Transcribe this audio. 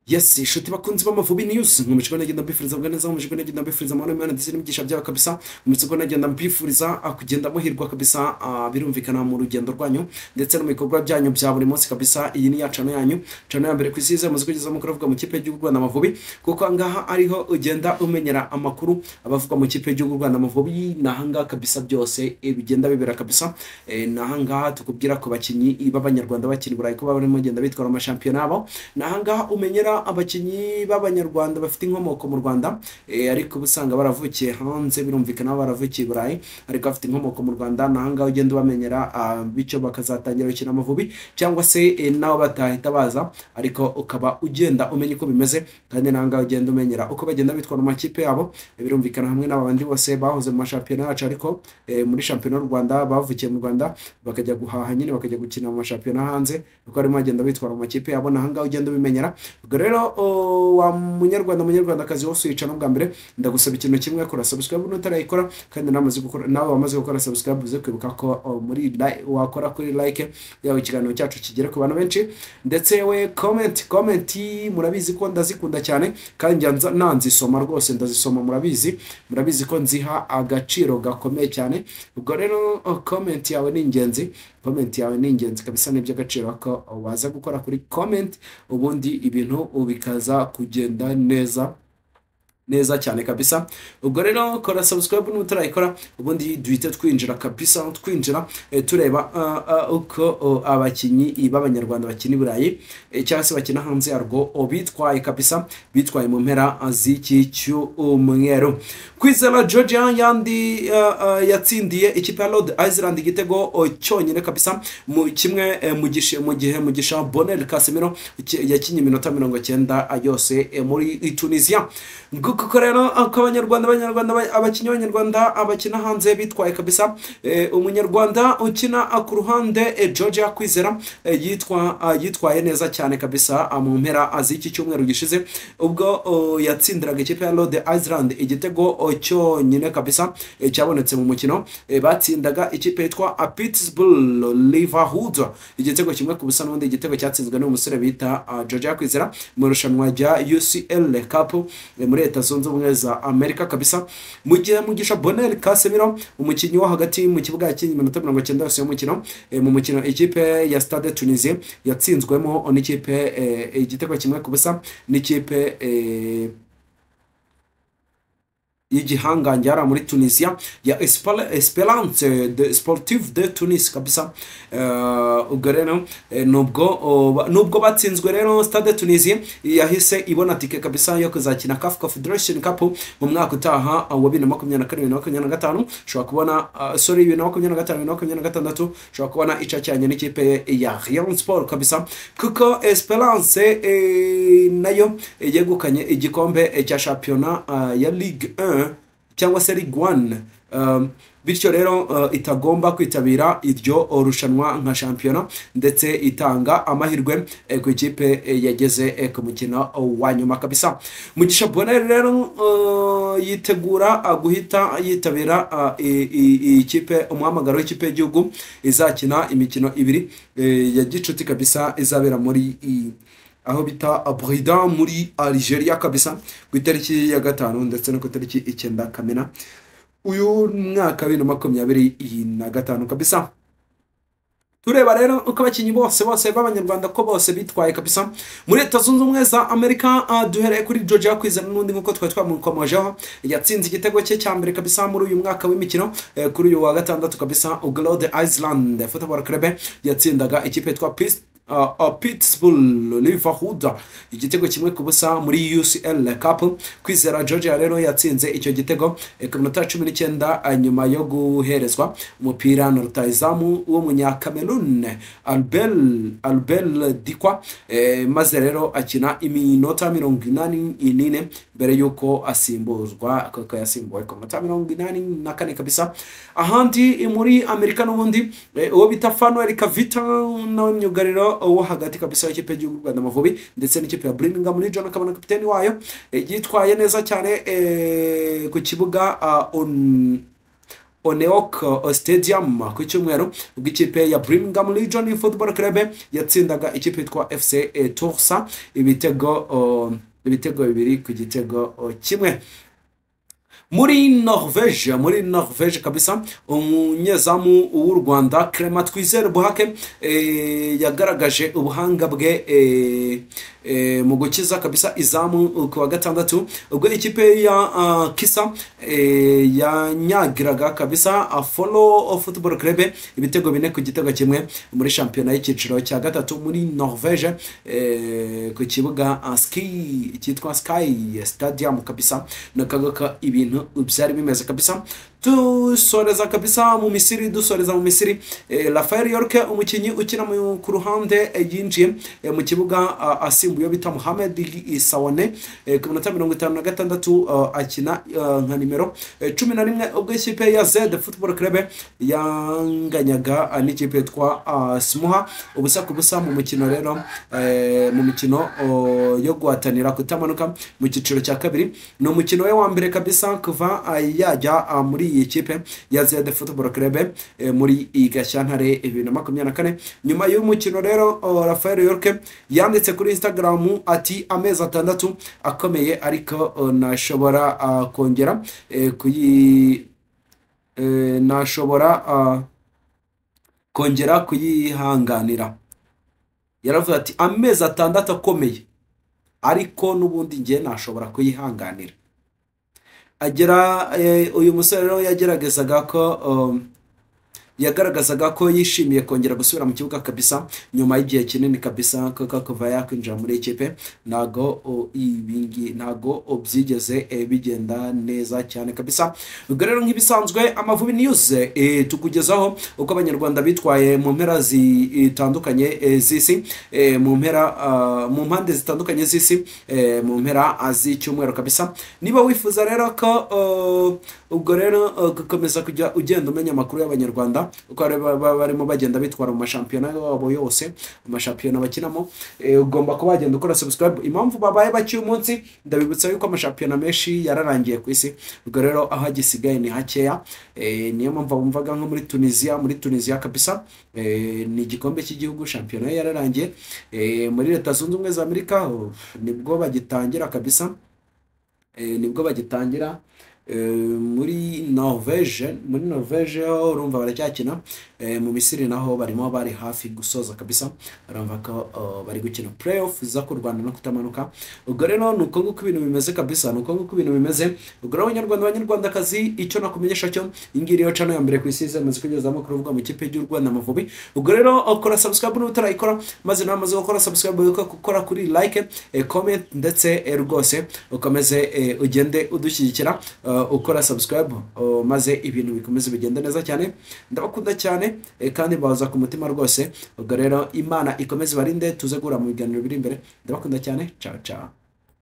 Yes, inshuti bakunzi b'Amavubi News, nkomeje ko nagenda mbifuriza bwa neza, nkomeje ko nagenda mbifuriza amahoro y'Imana ndetse n'imigisha byabo kabisa, nkomeje ko nagenda mbifuriza kugenda muhirwa kabisa, birumvikana mu rugendo rwanyu ndetse no mu bikorwa byanyu bya buri munsi kabisa. Iyi ni ya channel yanyu, channel ya mbere ku isi muzi kugeza amakuru avuga mu kipe y'igihugu Rwanda Amavubi, kuko ahangaha ariho ugenda umenyera amakuru abavuga mu kipe y'igihugu Rwanda Amavubi. Ni ahangaha kabisa byose bigenda bibera kabisa. Ni ahangaha tukubwira ku bakinnyi b'Abanyarwanda bakina i Burayi ko baba barimo bagenda bitwara amashampiyona yabo. Ni ahangaha umenyera abakinnyi b'Abanyarwanda bafite inkomoko mu Rwanda, ariko uba usanga baravukiye hanze, birumvikana baravukiye i Burayi ariko bafite inkomoko mu Rwanda. Ni ahangaha ugenda ubamenyera, bityo bakazatangira gukina Amavubi cyangwa se nabo batahita baza, ariko ukaba ugenda umenya uko bimeze. Kandi ni ahangaha ugenda umenyera uko bagenda bitwara mu makipe yabo, birumvikana hamwe n'abandi bose bahoze mu mashampiyona yacu, ariko muri shampiyona y'u Rwanda bavukiye mu Rwanda bakajya guhaha nyine bakajya gukina mu mashampiyona hanze, uko barimo bagenda bitwara mu makipe yabo. Ni ahangaha ugenda ubimenyera. Ubwo rero wa munyarwanda, munyarwandakazi wose uyica bwa mbere, ndagusaba ikintu kimwe: kora subscribe nutarayikora, kandi nawe wamaze gukora subscribe uze kwibuka ko muri wakora kuri like yawe, ikiganiro cyacu kigere ku bantu benshi. Ndetse we comment murabizi ko ndazikunda cyane kandi njya nanzisoma rwose, ndazisoma, murabizi ko nziha agaciro gakomeye cyane. Ubwo rero comment yawe ni ingenzi, comment yawe ni ingenzi kabisa, ni iby'agaciro ko waza gukora kuri comment, ubundi ibintu bikaza kugenda neza neza cyane kabisa. Ubwo rero kora subscribe nutarayikora, ubundi duhite twinjira kabisa, twinjira tureba uko abakinnyi b'Abanyarwanda bakina i Burayi cyangwa se bakina hanze yarwo bitwaye kabisa, bitwaye mu mpera z'iki cyumweru. Kwizera Georgia yandi yatsindiye ikipe ya Rhode Island igitego cyonyine kabisa mu kimwe, mu gihe Mugisha Bonheur Casemiro yakinnye iminota 90 yose muri Tunisia. Nguko rero ko abanyarwanda abakinnyi b'Abanyarwanda abakina hanze bitwaye kabisa. Umunyarwanda ukina ku ruhande, Georgia Kwizera, yitwaye neza cyane kabisa mu mpera z'iki cyumweru gishize, ubwo yatsindiraga ikipe ya Rhode Island igitego cyonyine kabisa cyabonetse mu mukino batsindaga ikipe yitwa Pittsburgh Riverhounds igitego 1-0. N'ubundi igitego cyatsinzwe n'uyu musore bita Georgia Kwizera mu irushanwa rya UCL Cup muri Leta Zunze Ubumwe za Amerika kabisa. Mu gihe Mugisha Bonheur Casemiro, umukinnyi wo hagati mu kibuga, yakinnye iminota 90 yose y'umukino mu mukino ikipe ya Stade Tunisien yatsinzwemo n'ikipe igitego 1-0 n'ikipe y'igihangange hariya muri Tunisia ya Esperance de Sportive de Tunis kabisa. Ubwo rero nubwo batsinzwe rero, Stade Tunisien yahise ibona tike kabisa yo kuzakina CAF Confederation Cup mu mwaka utaha wa 2024, 2025. Ushobora kubona, sorry, 2025, 2026, ushobora kubona icakiranye n'ikipe ya Rayon Sport kabisa, kuko Esperance nayo yegukanye igikombe cya shampiyona ya Ligue 1 cyangwa se Ligue 1, bityo rero itagomba kwitabira iryo rushanwa nka shampiyona, ndetse itanga amahirwe ku ikipe yageze ku mukino wa nyuma kabisa. Mugisha Bonheur rero yitegura guhita yitabira ikipe, umuhamagaro w'ikipe y'igihugu izakina imikino ibiri ya gicuti kabisa, izabera muri aho bita Blida muri Algeria kabisa, ku itariki ya 5 ndetse no ku itariki 9 Kamena uyu mwaka 2025 kabisa. Tureba rero uko abakinnyi bose bose b'Abanyarwanda ko bose bitwaye kabisa muri Leta Zunze Ubumwe za Amerika. Duhereye kuri Georgia Kwizera n'undi nk'uko twari twamukomojeho, yatsinze igitego cye cya mbere kabisa muri uyu mwaka w'imikino kuri uyu wa gatandatu kabisa, ubwo Rhode Island Football Club yatsindaga ikipe yitwa Pittsburgh Riverhounds igitego 1-0 muri UCL Cup. Kwizera Georgia rero yatsinze icyo gitego ku minota 19, nyuma yo guherezwa umupira na rutahizamu w'umunyakamerun Albert Dikwa, maze rero akina iminota 84 mbere y'uko asimbuzwa, kuko yasimbuwe ku minota 84 kabisa. Ahandi muri Amerika n'ubundi, uwo bita Fanuel Kavita, nawe myugariro wo hagati kabisa w'ikipe y'igihugu Rwanda Amavubi ndetse n'ikipe ya Birmingham Legion, akaba na kapiteni wayo, yitwaye neza cyane ku kibuga on Oneok Stadium ku cyumweru, ubwo ikipe ya Birmingham Legion Football Club yatsindaga ikipe yitwa FC Tulsa ibitego 2-1. Muri Norvege kabisa, umunyezamu w'u Rwanda Clement Twizere Buhake yagaragaje ubuhanga bwe mu gukiza kabisa izamu ku wa gatandatu, ubwo ikipe ya Kisa yanyagiraga kabisa Follo Football Club ibitego 4-1 muri shampiyona y'icyiciro cya gatatu muri Norvege, ku kibuga ski cyitwa Sky Stadium kabisa. Nakagaka ibintu byari bimeze kabisa. Dusoreza kabisa mu Misiri, dusoreza mu Misiri, Rafael York, umukinnyi ukina ku ruhande, yinjiye mu kibuga asimbuye bita Mohamed Sawane ku minota 56, akina nka nimero 11, ubwo ikipe ya Zed Football Club yanganyaga n'ikipe yitwa Smuha 0-0 mu mukino rero mu mikino yo guhatanira kutamanuka mu cyiciro cya kabiri. Ni umukino we wa mbere kabisa kuva yajya muri iyi kipe ya Zed Football Club muri iyi Gashyantare 2024. Nyuma y'umukino rero, Rafael York yanditse kuri Instagram ati: "Amezi 6 akomeye, ariko nashobora kongera kuyi nashobora kongera kuyihanganira." Yaravuze ati: "Amezi 6 akomeye, ariko n'ubundi njye nashobora kuyihanganira." Agera uyu musore rero yageragezaga ko yagaragazaga ko yishimiye kongera gusubira mu kibuga kabisa nyuma y'igihe kinini kabisa, kuko kuva yakwinjira muri ikipe ntago ibingi ntago byigeze bigenda neza cyane kabisa. Ubwo rero nk'ibisanzwe, Amavubi News tukugezaho uko Abanyarwanda bitwaye mu mpera zitandukanye z'isi, mu mpera mu mpande zitandukanye z'isi, mu mpera z'icyumweru kabisa. Niba wifuza rero ko ubwo rero gukomeza kujya ugenda umenya amakuru y'Abanyarwanda uko barimo bagenda bitwara mu mashampiyona yabo yose, amashampiyona bakinamo, ugomba kuba wagenda ukora subscribe. Impamvu babaye bake uyu munsi, ndabibutsa yuko amashampiyona menshi yararangiye ku isi. Ubwo rero aho agisigaye ni hakeya, niyo mpamvu wumvaga nko muri Tunisia kabisa, ni igikombe cy'igihugu, shampiyona ye yararangiye. Muri Leta Zunze Ubumwe za Amerika, oh, nibwo bagitangira kabisa, nibwo bagitangira. Muri Norvege ho urumva baracyakina. Mu Misiri naho barimo bari hafi gusoza kabisa, urumva ko bari gukina playoff za kurwana no kutamanuka. Ubwo rero ni uko nguko ibintu bimeze kabisa, ni uko nguko ibintu bimeze. Ubwo rero Abanyarwanda, Abanyarwandakazi, icyo nakumenyesha cyo, iyi ngiyi niyo channel ya mbere ku isi imaze kugeza amakuru avuga mu ikipe y'u Rwanda Amavubi. Ubwo rero kora subscribe niba utarayikora, maze nawe amaze gukora subscribe wibuke gukora kuri like, comment, ndetse rwose ukomeze ugende udushyigikira, ukora subscribe, maze ibintu bikomeze bigende neza cyane. Ndabakunda cyane kandi baza ku mutima rwose. Ubwo rero Imana ikomeze ibarinde, tuze guhura mu biganiro biri imbere. Ndabakunda cyane, ciao ciao.